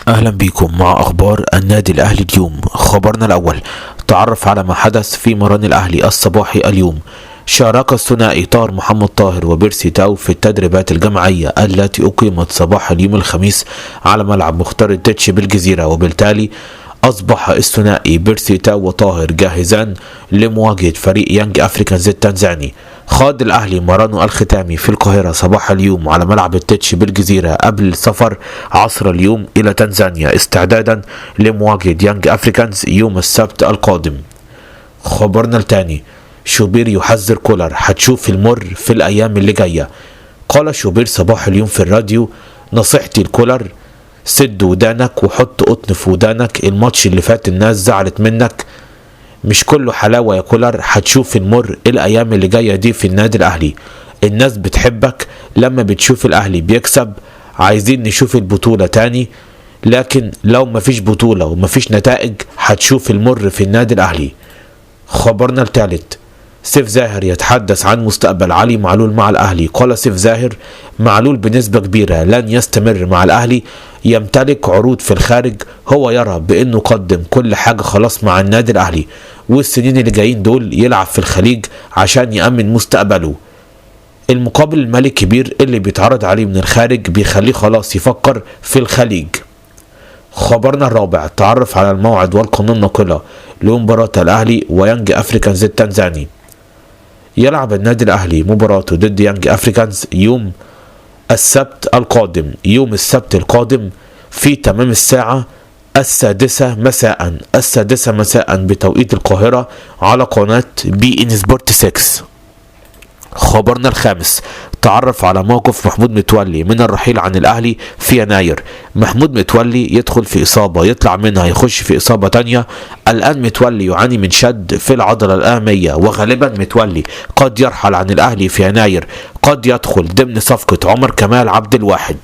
أهلا بكم مع أخبار النادي الأهلي اليوم. خبرنا الأول: تعرف على ما حدث في مران الأهلي الصباحي اليوم. شارك الثنائي طاهر محمد طاهر وبيرسي تاو في التدريبات الجماعية التي أقيمت صباح اليوم الخميس على ملعب مختار التتش بالجزيرة، وبالتالي أصبح الثنائي بيرسي تاو وطاهر جاهزان لمواجهة فريق يانج أفريكانز التنزاني. خاض الأهلي مرانه الختامي في القاهرة صباح اليوم على ملعب التتش بالجزيرة قبل السفر عصر اليوم إلى تنزانيا استعدادا لمواجهة يانج أفريكانز يوم السبت القادم. خبرنا الثاني: شوبير يحذر كولر، هتشوف المر في الأيام اللي جاية. قال شوبير صباح اليوم في الراديو: نصيحتي لكولر، سد ودانك وحط قطن في ودانك، الماتش اللي فات الناس زعلت منك، مش كله حلاوة يا كولر، هتشوف المر الأيام اللي جاية دي في النادي الأهلي. الناس بتحبك لما بتشوف الأهلي بيكسب، عايزين نشوف البطولة تاني، لكن لو مفيش بطولة ومفيش نتائج هتشوف المر في النادي الأهلي. خبرنا الثالث: سيف زاهر يتحدث عن مستقبل علي معلول مع الأهلي. قال سيف زاهر: معلول بنسبة كبيرة لن يستمر مع الأهلي، يمتلك عروض في الخارج، هو يرى بأنه قدم كل حاجة خلاص مع النادي الأهلي، والسنين اللي جايين دول يلعب في الخليج عشان يأمن مستقبله. المقابل المالي الكبير اللي بيتعرض عليه من الخارج بيخليه خلاص يفكر في الخليج. خبرنا الرابع: تعرف على الموعد والقناة الناقلة لمباراة الأهلي ويانج أفريكانز التنزاني. يلعب النادي الأهلي مباراته ضد يانج أفريكانز يوم السبت القادم، يوم السبت القادم في تمام الساعة 6 مساء، 6 مساء بتوقيت القاهرة على قناة بي إن سبورت 6. خبرنا الخامس: تعرف على موقف محمود متولي من الرحيل عن الأهلي في يناير. محمود متولي يدخل في إصابة، يطلع منها يخش في إصابة تانية. الآن متولي يعاني من شد في العضلة الأمامية، وغالبا متولي قد يرحل عن الأهلي في يناير، قد يدخل ضمن صفقة عمر كمال عبد الواحد.